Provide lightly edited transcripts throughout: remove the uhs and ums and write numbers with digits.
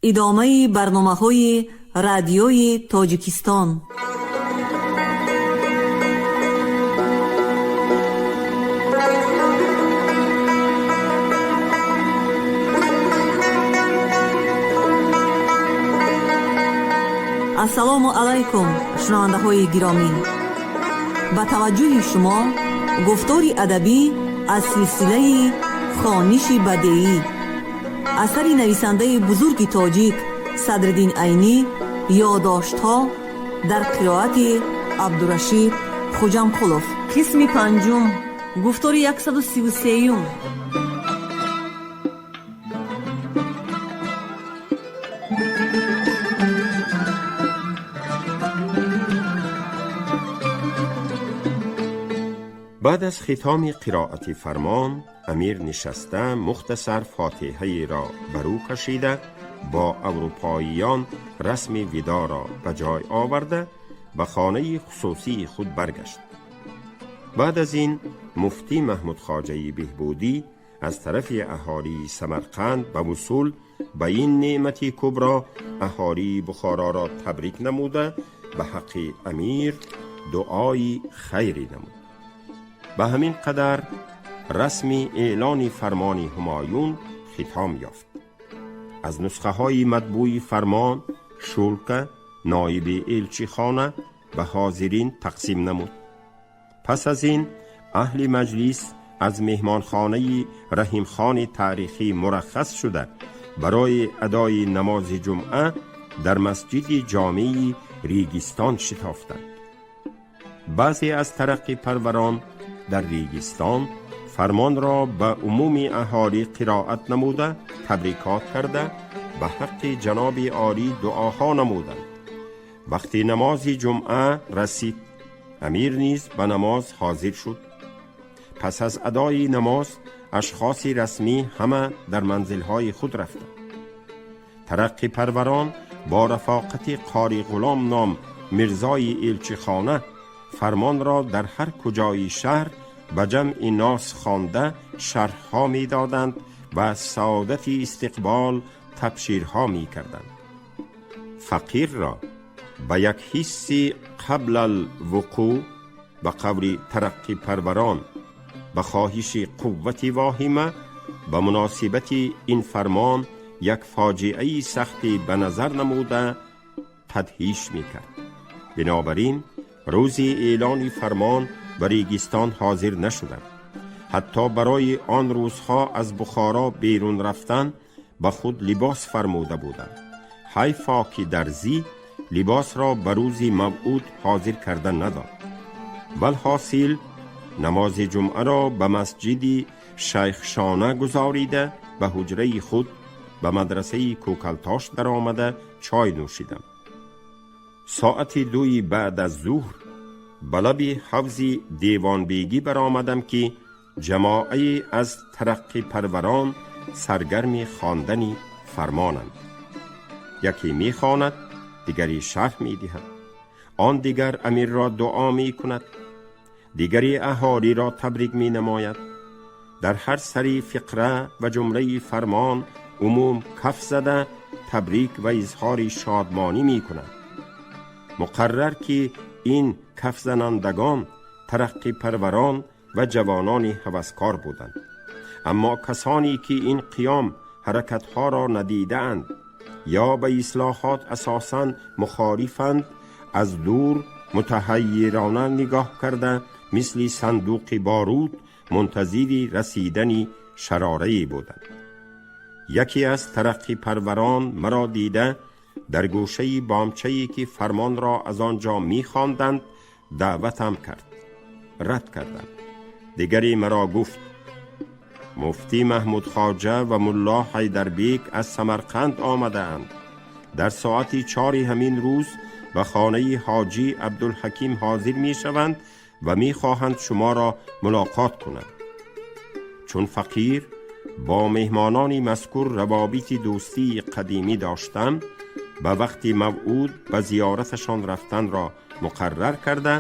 Идомаи барномаҳои Радиои Тоҷикистон. Ассалому алайкум, шунавандаҳои гиромӣ! Ба таваҷҷӯҳи шумо гуфтори адабӣ аз силсилаи «Хониши бадеӣ», асари нависандаи бузурги тоҷик Садриддин Айнӣ, «Ёдоштҳо», дар қироати Абдурашид Хуҷамқулов, қисми панҷум, гуфтори 133-юм. Баъд аз хитоми қироати фармон, амир нишаста, мухтасар фотиҳаеро бар ӯ кашида, бо аврупоиён расми видоро ба ҷой оварда, ба хонаи хусусии худ баргашт. Баъд аз ин муфтӣ Маҳмудхоҷаи Беҳбудӣ аз тарафи аҳолии Самарқанд ба вусул ба ин неъмати кубро аҳолии Бухороро табрик намуда, ба ҳаққи амир дуои хайре намуд. Ба ҳамин қадар расми эълони фармони Ҳумоюн хитом ёфт. Аз нусхаҳои матбӯи фармон Шулка, ноиби элчихона, ба ҳозирин тақсим намуд. Пас аз ин аҳли маҷлис аз меҳмонхонаи Раҳимхони таърихӣ мураххас шуда, барои адои намози ҷумъа дар масҷиди ҷомеи Регистон шитофтанд. Баъзе аз тараққипарварон дар Регистон фармонро ба умуми аҳолӣ қироат намуда, табрикот карда, ба ҳаққи ҷаноби олӣ дуоҳо намуданд. Вақти намози ҷумъа расид, амир низ ба намоз ҳозир шуд. Пас аз адои намоз ашхоси расмӣ ҳама дар манзилҳои худ рафтанд. Тараққипарварон бо рафоқати Қори Ғулом ном мирзои элчихона фармонро дар ҳар куҷои шаҳр ба ҷамъи нос хонда, шарҳҳо медоданд ва саодати истиқбол табширҳо мекарданд. Фақирро ба як ҳисси қаблалвуқӯъ, ба қавли тараққипарварон, ба хоҳиши қуввати воҳима, ба муносибати ин фармон як фоҷиаи сахти ба назар намуда тадҳиш мекард. Бинобар ин рӯзи эълони фармон ба Регистон ҳозир нашудам. Ҳатто барои он рӯзҳо аз Бухоро берун рафтан ба худ либос фармуда будам. Ҳайфо ки дарзӣ либосро ба рӯзи мавъуд ҳозир карда надод. Валҳосил, намози ҷумъаро ба масҷиди Шайхшона гузорида, ба ҳуҷраи худ, ба мадрасаи Кӯкалтош даромада, чой нӯшидам. Соати 2-и баъд аз зуҳр ба лаби ҳавзи Девонбегӣ баромадам, ки ҷамоае аз тараққипарварон саргарми хондани фармонанд. Яке мехонад, дигаре шарҳ медиҳад, он дигар амирро дуо мекунад, дигаре аҳолиро табрик менамояд. Дар ҳар сари фиқра ва ҷумлаи фармон умум каф зада, табрик ва изҳори шодмонӣ мекунанд. Муқаррар ки ин кафзанандагон тараққипарварон ва ҷавонони ҳаваскор буданд. Аммо касоне ки ин қиём ҳаракатҳоро надидаанд ё ба ислоҳот асосан мухолифанд, аз дур мутаҳайирона нигоҳ карда, мисли сандуқи боруд мунтазири расидани шарорае буданд. Яке аз тараққипарварон маро дида, дар гӯшаи бомчае ки фармонро аз он ҷо мехонданд, даъватам кард. Рад кардам. Дигаре маро гуфт: «Муфтӣ Маҳмудхоҷа ва мулло Ҳайдарбек аз Самарқанд омадаанд. Дар соати 4-и ҳамин рӯз ба хонаи ҳоҷӣ Абдулҳаким ҳозир мешаванд ва мехоҳанд шуморо мулоқот кунанд». Чун фақир бо меҳмонони мазкур равобити дӯстии қадимӣ доштам, ба вақти мавъуд ба зиёраташон рафтанро муқаррар карда,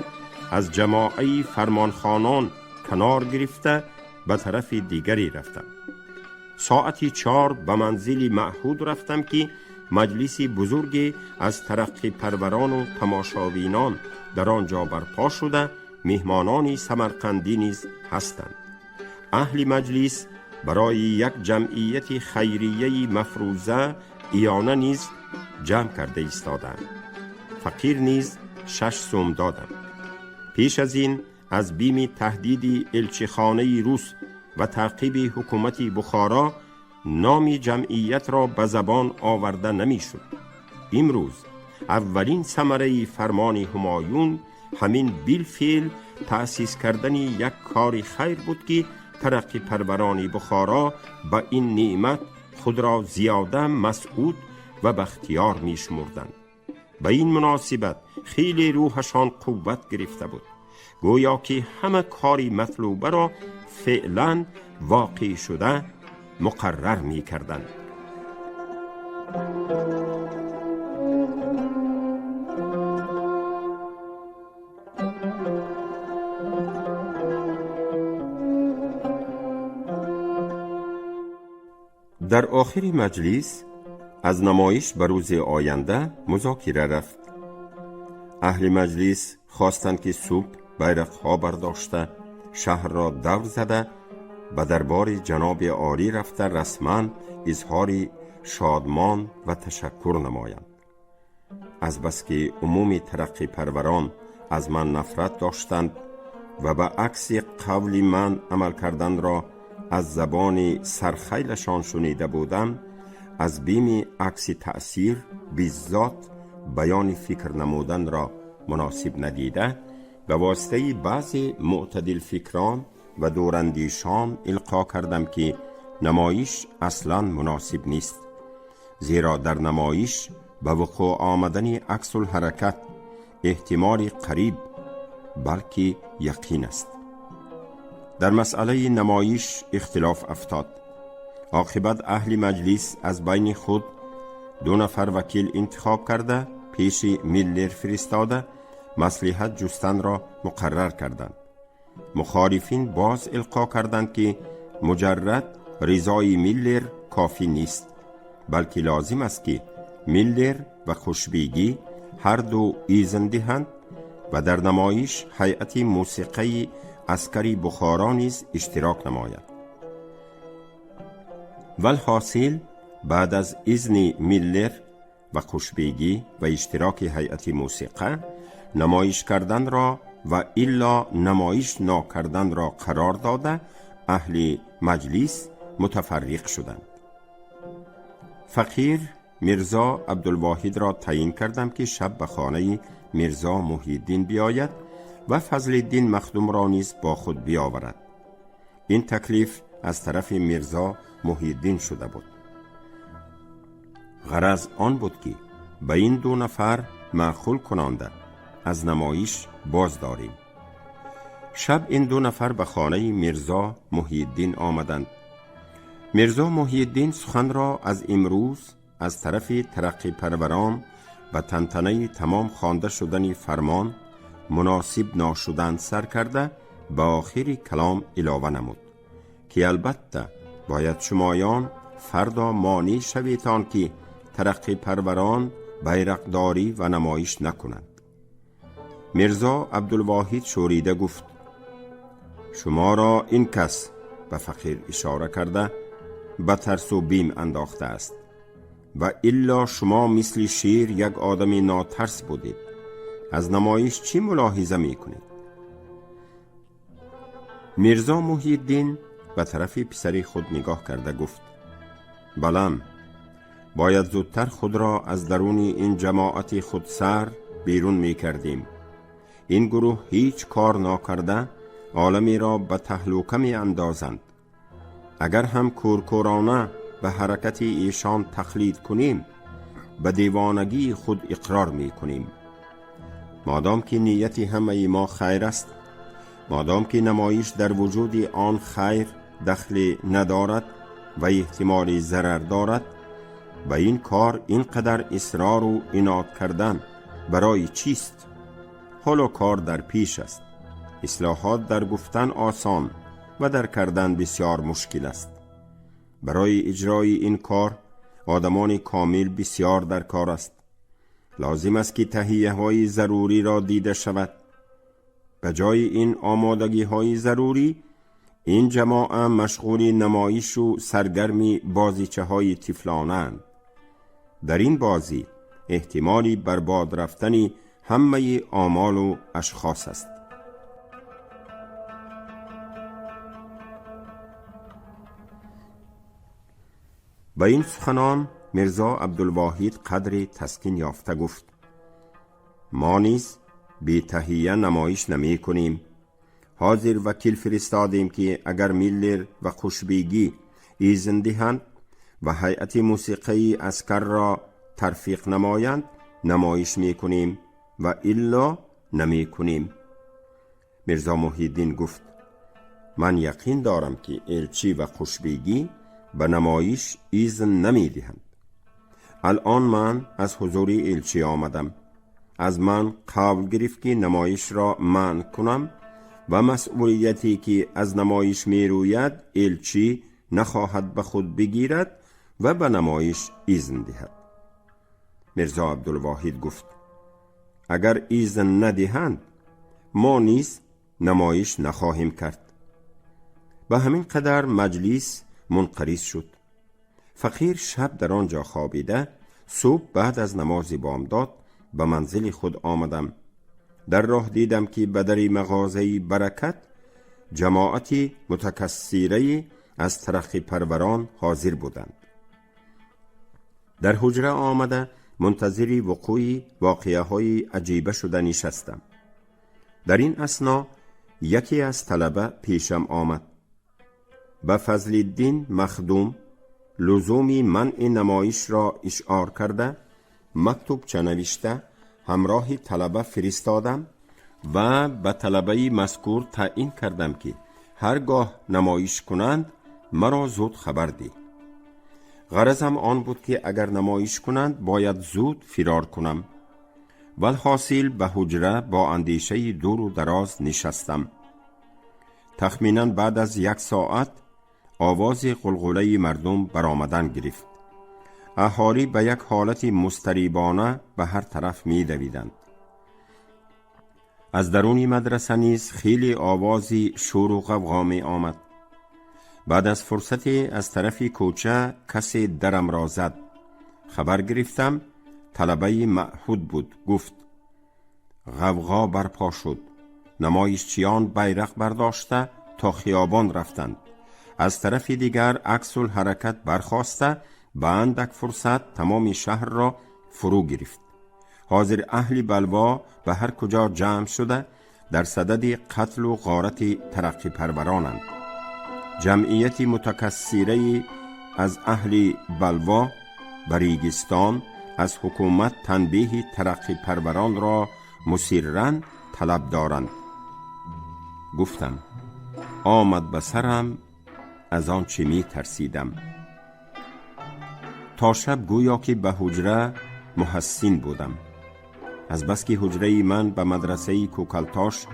аз ҷамоаи фармонхонон канор гирифта, ба тарафи дигаре рафтам. Соати 4 ба манзили маъҳуд рафтам, ки маҷлиси бузурге аз тараққипарварону тамошобинон дар он ҷо барпо шуда, меҳмонони самарқандӣ низ ҳастанд. Аҳли маҷлис барои як ҷамъияти хайрияи мафрӯза иёна низ ҷамъ карда истоданд. Фақир низ 6 сум додам. Пеш аз ин аз бими таҳдиди элчихонаи рус ва таъқиби ҳукумати Бухоро номи ҷамъиятро ба забон оварда намешуд. Имрӯз аввалин самараи фармони Ҳумоюн ҳамин билфеъл таъсис кардани як кори хайр буд, ки тараққипарварони Бухоро ба ин неъмат худро зиёда масъуд ва бахтиёр мешумурданд. Ба ин муносибат хеле рӯҳашон қувват гирифта буд, гӯё ки ҳама кори матлубаро феълан воқеъ шуда муқаррар мекарданд. Дар охири маҷлис аз намоиш ба рӯзи оянда музокира рафт. Аҳли маҷлис хостанд, ки субҳ байрақҳо бардошта, шаҳрро давр зада, ба дарбори ҷаноби олӣ рафта, расман изҳори шодмон ва ташаккур намоянд. Азбаски умуми тараққипарварон аз ман нафрат доштанд ва ба акси қавли ман амал карданро аз забони сархайлашон шунида будам, аз бими акси таъсир биззот баёни фикр намуданро муносиб надида, ба воситаи баъзе мӯътадилфикрон ва дурандешон илқо кардам, ки намоиш аслан муносиб нест, зеро дар намоиш ба вуқӯъ омадани аксулҳаракат эҳтимоли қариб, балки яқин аст. Дар масъалаи намоиш ихтилоф афтод. Оқибат аҳли маҷлис аз байни худ ду нафар вакил интихоб карда, пеши Миллер фиристода, маслиҳат ҷустанро муқаррар карданд. Мухолифин боз илқо карданд, ки муҷаррад ризои Миллер кофӣ нест, балки лозим аст, ки Миллер ва Хушбегӣ ҳарду изн диҳанд ва дар намоиш ҳайати мусиқаи аскари Бухоро низ иштирок намояд. Валҳосил, баъд аз изни Миллер ва Хушбегӣ ва иштироки ҳайати мусиқа, намоиш карданро ва илло намоиш нокарданро қарор дода, аҳли маҷлис мутафарриқ шуданд. Фақир Мирзо Абдулвоҳидро таъйин кардам, ки шаб ба хонаи Мирзо Муҳйиддин биёяд ва Фазлиддин Махдумро низ бо худ биёварад. Ин таклиф аз тарафи Мирзо Муҳйиддин шуда буд. Ғараз он буд, ки ба ин ду нафар маъқул кунонда, аз намоиш боз дорем. Шаб ин ду нафар ба хонаи Мирзо Муҳйиддин омаданд. Мирзо Муҳйиддин суханро аз имрӯз аз тарафи тараққипарварон ба тантанаи тамом хонда шудани фармон муносиб ношудан сар карда, ба охири калом илова намуд, ки албатта бояд шумоён фардо монеъ шаветон, ки тараққипарварон байрақдорӣ ва намоиш накунанд. Мирзо Абдулвоҳид шӯрида гуфт: «Шуморо ин кас, ба фақир ишора карда, ба тарсу бим андохтааст ва илло шумо мисли шер як одами нотарс будед. Аз намоиш чӣ мулоҳиза мекунед?» Мирзо Муҳйиддин ба тарафи писари худ нигоҳ карда гуфт: «Балам, бояд зудтар худро аз даруни ин ҷамоати худсар берун мекардем. Ин гурӯҳ ҳеҷ кор нокарда, оламеро ба таҳлука меандозанд. Агар ҳам кӯркӯрона ба ҳаракати эшон тақлид кунем, ба девонагии худ иқрор мекунем. Модом ки нияти ҳамаи мо хайр аст, модом ки намоиш дар вуҷуди он хайр дахле надорад ва эҳтимоли зарар дорад, ба ин кор ин қадар исрору инод кардан барои чист? Ҳоло кор дар пеш аст. Ислоҳот дар гуфтан осон ва дар кардан бисёр мушкил аст. Барои иҷрои ин кор آدمان کامل بسیار در کار است. لازم است که تهیه های ضروری را دیده شود. به جای این آمادگی های ضروری، این جماعه مشغول نمایش و سرگرمی بازیچه های طفلانه‌اند. در این بازی احتمالی برباد رفتن همه آمال و اشخاص است. به این سخنان میرزا عبدالواحد قدری تسکین یافته گفت: ما نیز بی تهیه نمایش نمی کنیم. حاضر وکیل فرستادیم که اگر میلر و خوشبیگی ایزن دهند و هیئت موسیقی عسکر را ترفیق نمایند نمایش می کنیم و الا نمی کنیم. میرزا محی‌الدین گفت: من یقین دارم که الچی و خوشبیگی به نمایش ایزن نمی دهند. الان من از حضور الچی آمدم. از من قول گرفت که نمایش را منع کنم و مسئولیتی که از نمایش می روید الچی نخواهد به خود بگیرد و به نمایش ایزن دهد. میرزا عبدالواحد گفت: اگر ایزن ندهند ما نیز نمایش نخواهیم کرد. به همین قدر مجلس منقرض شد. فقیر شب در آنجا خوابیده، صبح بعد از نماز بامداد به منزل خود آمدم. در راه دیدم که به در مغازه برکت جماعتی متکثیره از ترقی پروران حاضر بودند. در حجره آمده منتظر وقوع واقعه های عجیبه شده نشستم. در این اثنا یکی از طلبه پیشم آمد. به فضل الدین مخدوم لزوم منع نمایش را اشعار کرده، مکتوب نوشته همراه طلبه فرستادم و به طلبه مذکور تعیین کردم که هرگاه نمایش کنند مرا زود خبر ده. غرضم آن بود که اگر نمایش کنند باید زود فرار کنم. والحاصل به حجره با اندیشه دور و دراز نشستم. تخمینا بعد از 1 ساعت آواز قلقله مردم برآمدن گرفت. اهالی به یک حالت مضطربانه به هر طرف می دویدند. از درون مدرسه نیز خیلی آوازی شور و غوغا می آمد. بعد از فرصتی از طرف کوچه کسی درم را زد. خبر گرفتم طلبه معهود بود. گفت: غوغا برپا شد. نمایشچیان بیرق برداشته تا خیابان رفتند. از طرف دیگر عکس الحرکت برخاسته به اندک فرصت تمام شهر را فرو گرفت. حاضر اهل بلوا به هر کجا جمع شده در صدد قتل و غارت ترقی پرورانند. جمعیت متکثیره از اهل بلوا به ریگستان از حکومت تنبیه ترقی پروران را مصرا طلب دارند. گفتم: آمد به سرم از آن چه می ترسیدم. تا شب گویا که به حجره محسن بودم. از بس که حجره من به مدرسه کوکلتاش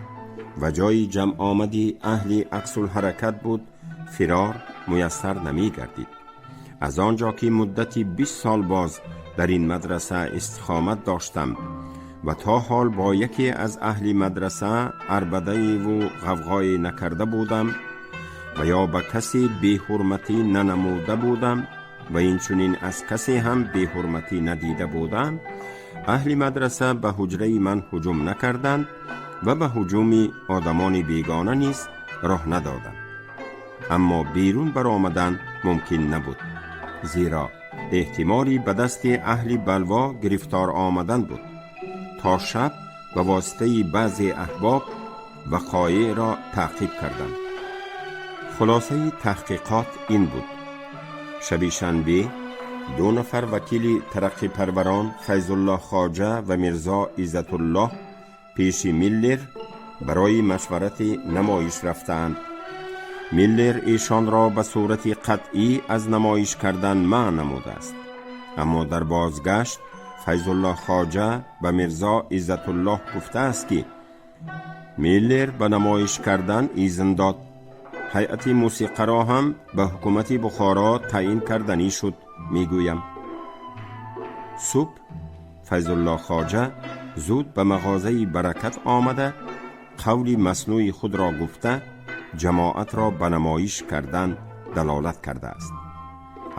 و جای جمع آمدی اهل عکس الحرکت بود، فرار میسر نمی گردید. از آنجا که مدتی 20 سال باز در این مدرسه استقامت داشتم و تا حال با یکی از اهل مدرسه عربده و غوغای نکرده بودم و یا به کسی بی حرمتی ننموده بودم و این چنین از کسی هم بی حرمتی ندیده بودم، اهل مدرسه به حجره من هجوم نکردند و به هجوم آدمان بیگانه نیز راه ندادند. اما بیرون برآمدن ممکن نبود، زیرا احتمالی به دست اهل بلوا گرفتار آمدن بود. تا شب به واسطه بعضی احباب وقایع را تعقیب کردم. خلاصه تحقیقات این بود: شب شنبه 2 نفر وکیل ترقی پروران فیض الله خواجه و میرزا عزت الله پیش میلر برای مشورت نمایش رفتند. میلر ایشان را به صورت قطعی از نمایش کردن منع نموده است. اما در بازگشت فیض الله خواجه به میرزا عزت الله گفته است که میلر به نمایش کردن ایزن داد. هیئت موسیقی را هم به حکومت بخارا تعیین کردنی شد. میگویم Субҳ Файзулло Хоҷа зуд ба мағозаи Баракат омада, қавли маснӯи худро гуфта, ҷамоатро ба намоиш кардан далолат кардааст.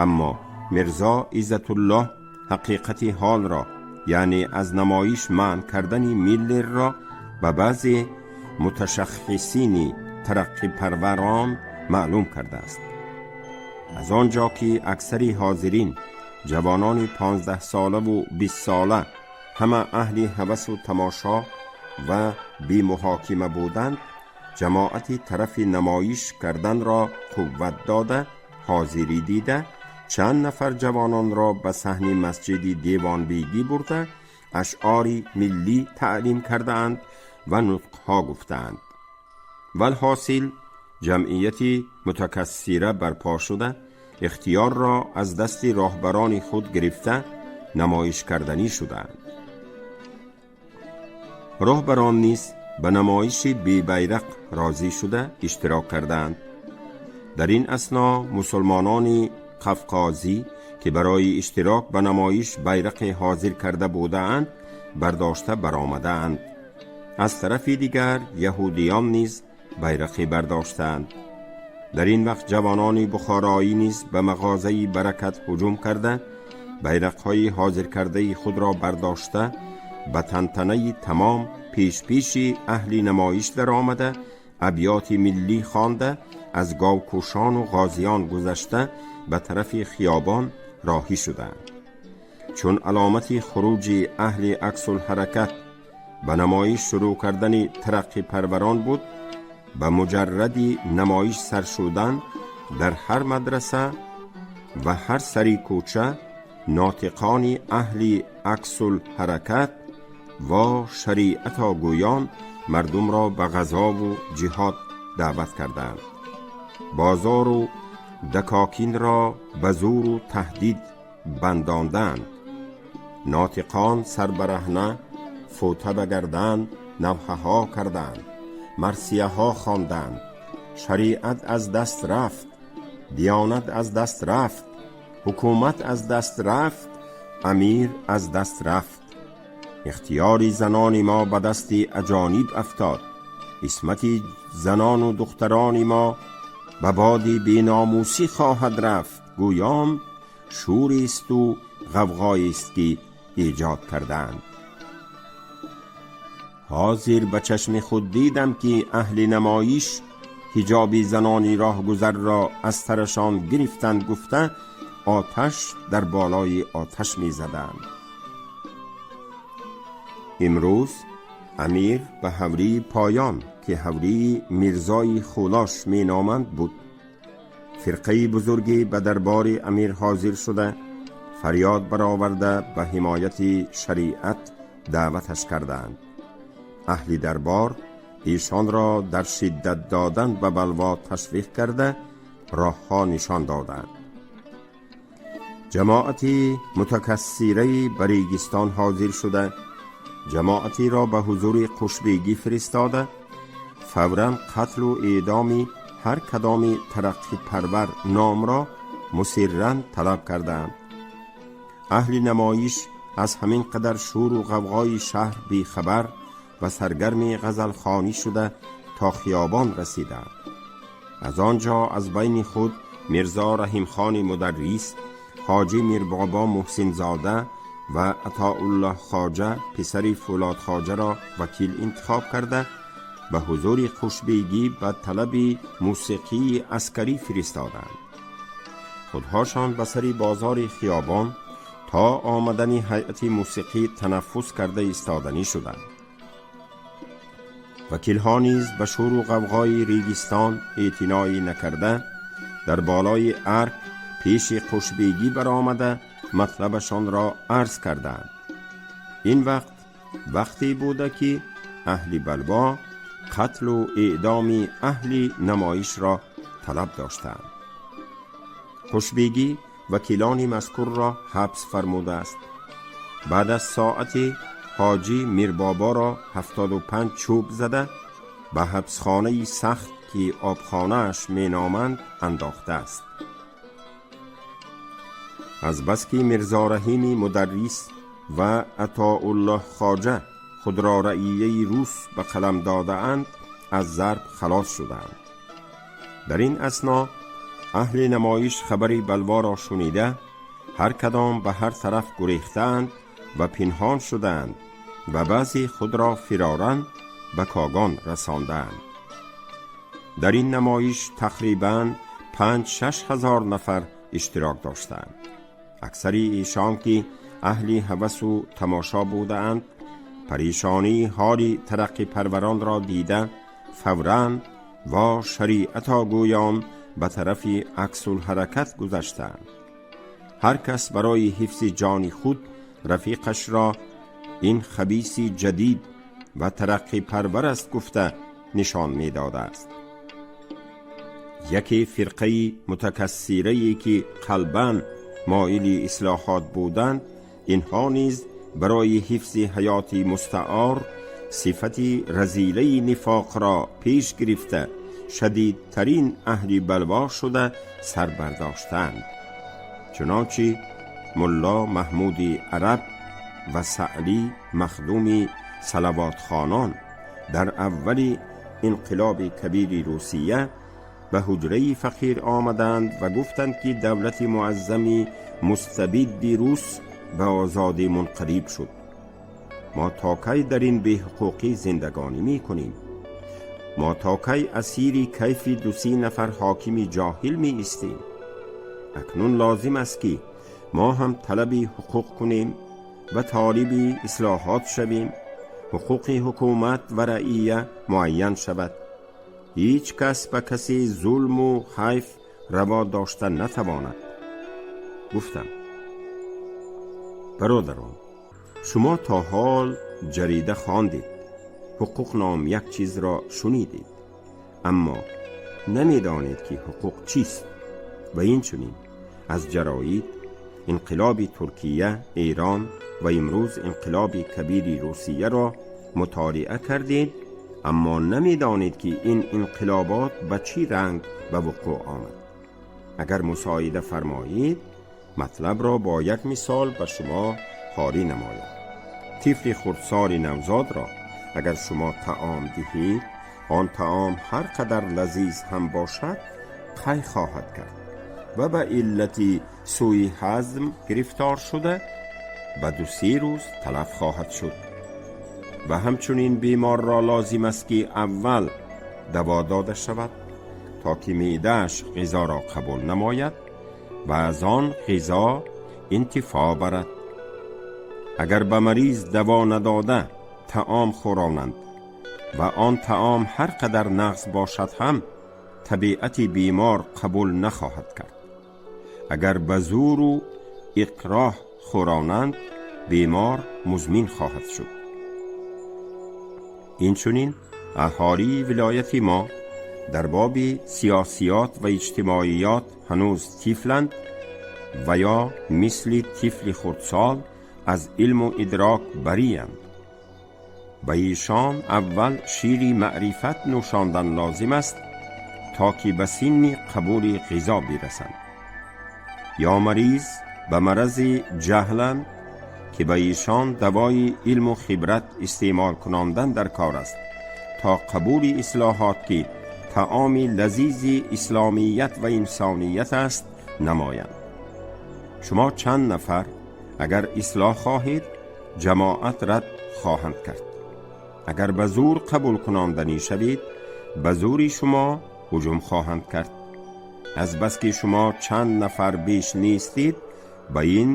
Аммо Мирзо Иззатуллоҳ ҳақиқати ҳолро, яъне аз намоиш манъ кардани Миллерро, ба баъзе муташаххисини тараққипарварон маълум кардааст. Аз он ҷо ки аксари ҳозирин ҷавонони 15-солаву 20-сола, ҳама аҳли ҳавасу тамошо ва бемуҳокима буданд, ҷамоати тарафи намоиш карданро қувват дода, ҳозирӣ дида, чанд нафар ҷавононро ба саҳни масҷиди Девонбегӣ бурда, ашъори миллӣ таълим кардаанд ва нутқҳо гуфтаанд. Валҳосил, ҷамъияти мутакассира барпо шуда, ихтиёрро аз дасти роҳбарони худ гирифта, намоишкарданӣ шудаанд. Роҳбарон низ ба намоиши бебайрақ розӣ шуда, иштирок кардаанд. Дар ин асно мусулмонони қафқозӣ, ки барои иштирок ба намоиш байрақе ҳозир карда будаанд, бардошта баромадаанд. Аз тарафи дигар яҳудиён низ байрақе бардоштаанд. Дар ин вақт ҷавонони бухороӣ низ ба мағозаи Баракат ҳуҷум карда, байрақҳои ҳозиркардаи худро бардошта, ба тантанаи тамом пешпеши аҳли намоиш даромада, абёти миллӣ хонда, аз говкушону ғозиён гузашта, ба тарафи хиёбон роҳӣ шуданд. Чун аломати хуруҷи аҳли аксулҳаракат ба намоиш шурӯъ кардани тараққипарварон буд, ба муҷарради намоиш сар шудан дар ҳар мадраса ва ҳар сари кӯча нотиқони аҳли аксулҳаракат ва шариатогӯён мардумро ба ғазову ҷиҳод даъват карданд. Бозору дакокинро ба зӯру таҳдид бандонданд. Нотиқон сарбараҳна, фӯта ба гардан, навҳаҳо карданд, марсияҳо хонданд. Шариат аз даст рафт, диёнат аз даст рафт, ҳукумат аз даст рафт, амир аз даст рафт, ихтиёри занони мо ба дасти аҷониб афтод, исмати занону духтарони мо ба боди беномусӣ хоҳад рафт, гӯён шӯристу ғавғоест, ки эҷод кардаанд. Ҳозир ба чашми худ дидам, ки аҳли намоиш ҳиҷоби занони роҳгузарро аз сарашон гирифтанд, гуфта, оташ дар болои оташ мезаданд. Имрӯз амир ба ҳавлии поён, ки ҳавлии Мирзои Хулош меноманд, буд. Фирқаи бузургӣ ба дарбори амир ҳозир шуда, фарёд бароварда, ба ҳимояти шариат даъваташ карданд. Аҳли дарбор эшонро дар шиддат додан ба балво ташвиқ карда, роҳҳо нишон доданд. Ҷамоати мутакассираи ба Регистон ҳозир шуда, ҷамоатеро ба ҳузури Қушбегӣ фиристода, фавран қатлу эъдоми ҳар кадоми тараққипарвар номро мусирран талаб кардаанд. Аҳли намоиш аз ҳамин қадар шӯру ғавғои шаҳр бехабар ва саргарми ғазалхонӣ шуда, то хиёбон расиданд. Аз он ҷо аз байни худ Мирзо Раҳимхони мударрис, ҳоҷӣ Мирбобо Муҳсинзода ва Атоуллоҳ Хоҷа писари Фӯлод Хоҷаро вакил интихоб карда, ба ҳузури Қушбегӣ ба талаби мусиқии аскарӣ фиристоданд. Худҳошон ба сари бозори хиёбон то омадани ҳайати мусиқӣ танаффус карда истоданӣ шуданд. Вакилҳо низ ба шӯру ғавғои Регистон эътиноӣ накарда, дар болои арк пеши Қушбегӣ баромада, матлабашонро арз карданд. Ин вақт вақте буда, ки аҳли балво қатлу эъдоми аҳли намоишро талаб доштанд. Қушбегӣ вакилони мазкурро ҳабс фармудааст. Баъд аз соате ҳоҷӣ Мирбоборо 75 чӯб зада, ба ҳабсхонаи сахт, ки обхонааш меноманд, андохтааст. Аз бас ки Мирзо Раҳими мударрис ва Атоуллоҳ Хоҷа худро раияи рус ба қалам додаанд, аз зарб халос шудаанд. Дар ин асно аҳли намоиш хабари балворо шунида, ҳар кадом ба ҳар тараф гурехтаанд ва пинҳон шудаанд ва баъзе худро фироран ба Когон расондаанд. Дар ин намоиш тақрибан 5-6 ҳазор нафар иштирок доштаанд. Аксари эшон ки аҳли ҳавасу тамошо будаанд, парешонии ҳоли тараққипарваронро дида, фавран ва шариато гӯён ба тарафи аксулҳаракат гузаштаанд. Ҳар кас барои ҳифзи ҷони худ рафиқашро ин хабиси ҷадид ва тараққипарвар аст гуфта нишон медодааст. Яке фирқаи мутакассирае ки қалбан моили ислоҳот буданд, инҳо низ барои ҳифзи ҳаёти мустаор сифати разилаи нифоқро пеш гирифта, шадидтарин аҳли балво шуда сар бардоштаанд. Чунончи Мулло Маҳмуди Араб ва Саълӣ Махдуми салавотхонон дар аввали инқилоби кабири Русия ба ҳуҷраи фақир омаданд ва гуфтанд, ки давлати муаззами мустабидди рус ба озодӣ мунқалиб шуд. Мо то кай дар ин беҳуқуқӣ зиндагонӣ мекунем? Мо то кай асири кайфи дуси нафар ҳокими ҷоҳил меистем? Акнун лозим аст, ки мо ҳам талаби ҳуқуқ кунем ва толиби ислоҳот шавем. Ҳуқуқи ҳукумат ва раия муайян шавад. Ҳеҷ кас ба касе зулму ҳайф раво дошта натавонад. Гуфтам: бародарон, шумо то ҳол ҷарида хондед, ҳуқуқ ном як чизро шунидед, аммо намедонед, ки ҳуқуқ чист. Ва инчунин аз ҷароид инқилоби Туркия, Эрон ва имрӯз инқилоби кабири Русияро мутолиа кардед, аммо намедонед, ки ин инқилобот ба чӣ ранг ба вуқӯъ омад. Агар мусоида фармоед, матлабро бо як мисол ба шумо ҳорӣ намоям. Тифли хурдсоли навзодро агар шумо таом диҳед, он таом ҳар қадар лазиз ҳам бошад, қай хоҳад кард ва ба иллати сӯи ҳазм гирифтор шуда, ба 2-се рӯз талаф хоҳад шуд. Ва ҳамчунин беморро лозим аст, ки аввал даво дода шавад, то ки меъдааш ғизоро қабул намояд ва аз он ғизо интифоъ барад. Агар ба мариз даво надода таом хӯронанд ва он таом ҳар қадар нағз бошад ҳам, табиати бемор қабул нахоҳад кард. Агар ба зӯру иқроҳ хӯронанд, бемор музмин хоҳад шуд. Инчунин аҳолии вилояти мо дар боби сиёсиёт ва иҷтимоиёт ҳанӯз тифланд ва ё мисли тифли хурдсол аз илму идрок бариянд. Ба эшон аввал шири маърифат нӯшондан лозим аст, то ки ба синни қабули ғизо бирасанд. Ё мариз ба марази ҷаҳланд, ки ба эшон давои илму хибрат истеъмол кунондан дар кор аст, то қабули ислоҳот, ки таоми лазизи исломият ва инсоният аст, намоянд. Шумо чанд нафар агар ислоҳ хоҳед, ҷамоат рад хоҳанд кард. Агар ба зӯр қабул кунонданӣ шавед, ба зӯри шумо ҳуҷум хоҳанд кард. Азбаски шумо чанд нафар беш нестед, ба ин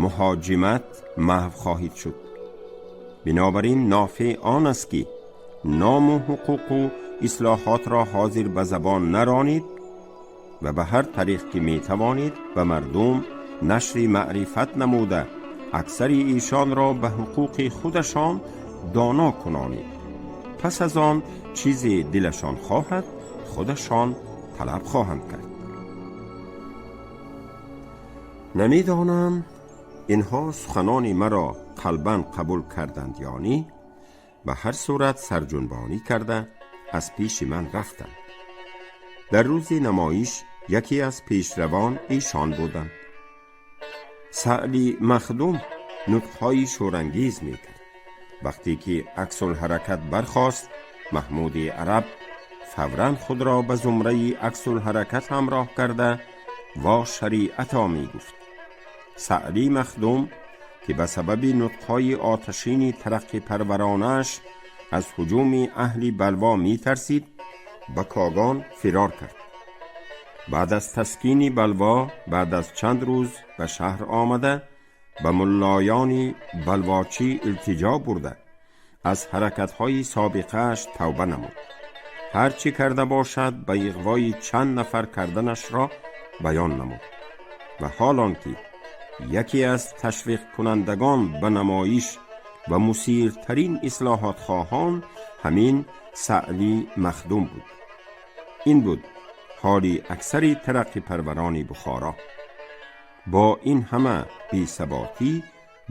муҳоҷимат маҳв хоҳед шуд. Бинобар ин нофеъ он аст, ки ному ҳуқуқу ислоҳотро ҳозир ба забон наронед ва ба ҳар тариқ ки метавонед ба мардум нашри маърифат намуда, аксари эшонро ба ҳуқуқи худашон доно кунонед. Пас аз он чизе дилашон хоҳад, худашон талаб хоҳанд кард. Намедонам, инҳо суханони маро қалбан қабул карданд ё ни, ба ҳар сурат сарҷунбонӣ карда аз пеши ман рафтанд. Дар рӯзи намоиш яке аз пешравон эшон буданд. Саъли Махдум нутқҳои шӯрангез мекард. Вақте ки аксулҳаракат бархост, Маҳмуди Араб фавран худро ба зумраи аксулҳаракат ҳамроҳ карда, во шариата мегуфт. Саъли Махдум, ки ба сабаби нутқҳои оташини тараққипарваронааш аз ҳуҷуми аҳли Балво метарсид, ба Когон фирор кард. Баъд аз таскини Балво, баъд аз чанд рӯз ба шаҳр омада, ба муллоёни балвочӣ илтиҷо бурда, аз ҳаракатҳои собиқааш тавба намуд. Ҳар чӣ карда бошад, ба иғвои чанд нафар карданашро баён намуд. Ва ҳол он ки яке аз ташвиқкунандагон ба намоиш ва мусиртарин ислоҳотхоҳон ҳамин Саъли Махдум буд. Ин буд ҳоли аксари тараққипарварони Бухоро. Бо ин ҳама бесаботӣ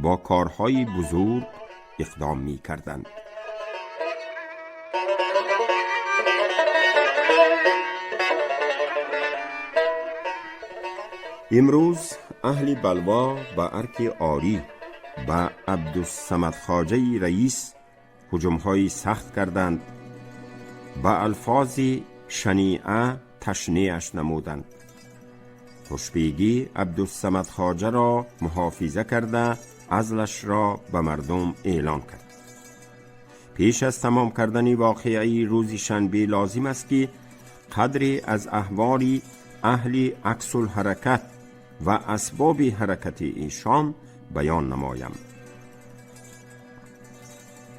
бо корҳои бузург иқдом мекарданд. Имрӯз аҳли Балво ба Арки Орӣ ба Абдусамад Хоҷаи раис ҳуҷумҳои сахт карданд, ба алфози шаниа ташнеаш намуданд. Хушбегӣ Абдусамад Хоҷаро муҳофиза карда, азлашро ба мардум эълон кард. Пеш аз тамом кардани воқеаи рӯзи шанбе лозим аст, ки қадре аз аҳволи аҳли аксулҳаракат ва асбоби ҳаракати эшон баён намоям.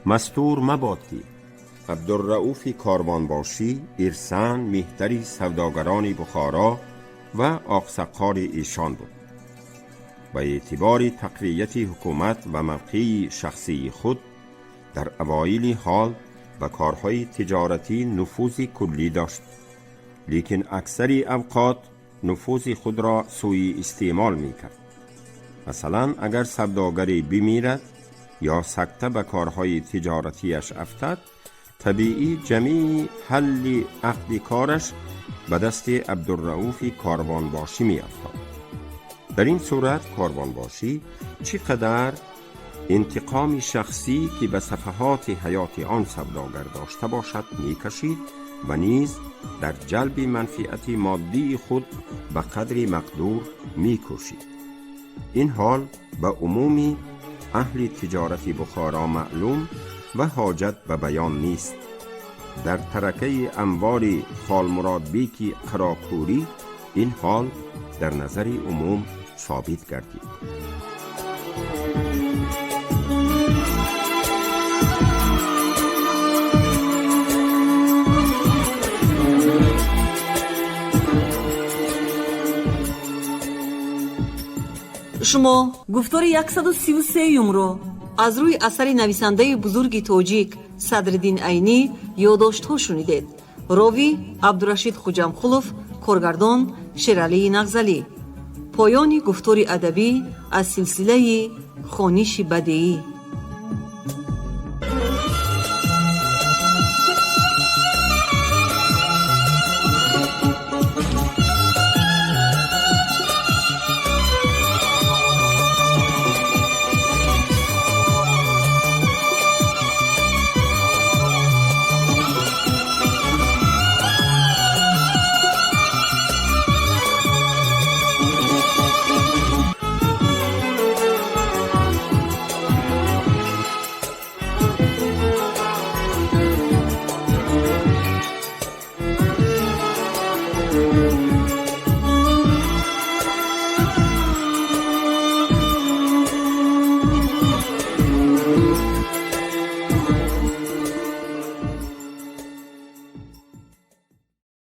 Мастур мабод, ки Абдуррауфи корвонбошӣ ирсан меҳтари савдогарони Бухоро ва оқсаққори эшон буд. Ба эътибори тақвияти ҳукумат ва мавқеи шахсии худ дар авоили ҳол ба корҳои тиҷоратӣ нуфузи куллӣ дошт, лекин аксари авқот нуфузи худро сӯи истеъмол мекард. Масалан, агар савдогаре бимирад ё сакта ба корҳои тиҷоратиаш афтад, табиӣ ҷамеи ҳалли ақди кораш ба дасти Абдуррауфи корвонбошӣ меафтод. Дар ин сурат корвонбошӣ чӣ қадар интиқоми шахсӣ, ки ба сафаҳоти ҳаёти он савдогар дошта бошад, мекашид ва низ дар ҷалби манфиати моддии худ ба қадри мақдур мекӯшид. Ин ҳол ба умуми аҳли тиҷорати Бухоро маълум ва ҳоҷат ба баён нест. Дар таракаи амволи Холмуродбеки Қарокӯрӣ ин ҳол дар назари умум собит гардид. Шумо гуфтори 133-юмро аз рӯи асари нависандаи бузурги тоҷик Садриддин Айнӣ «Ёдоштҳо» шунидед. Ровӣ Абдурашид Хуҷамқулов, коргардон Шералии Нағзалӣ. Поёни гуфтори адабӣ аз силсилаи «Хониши бадеӣ».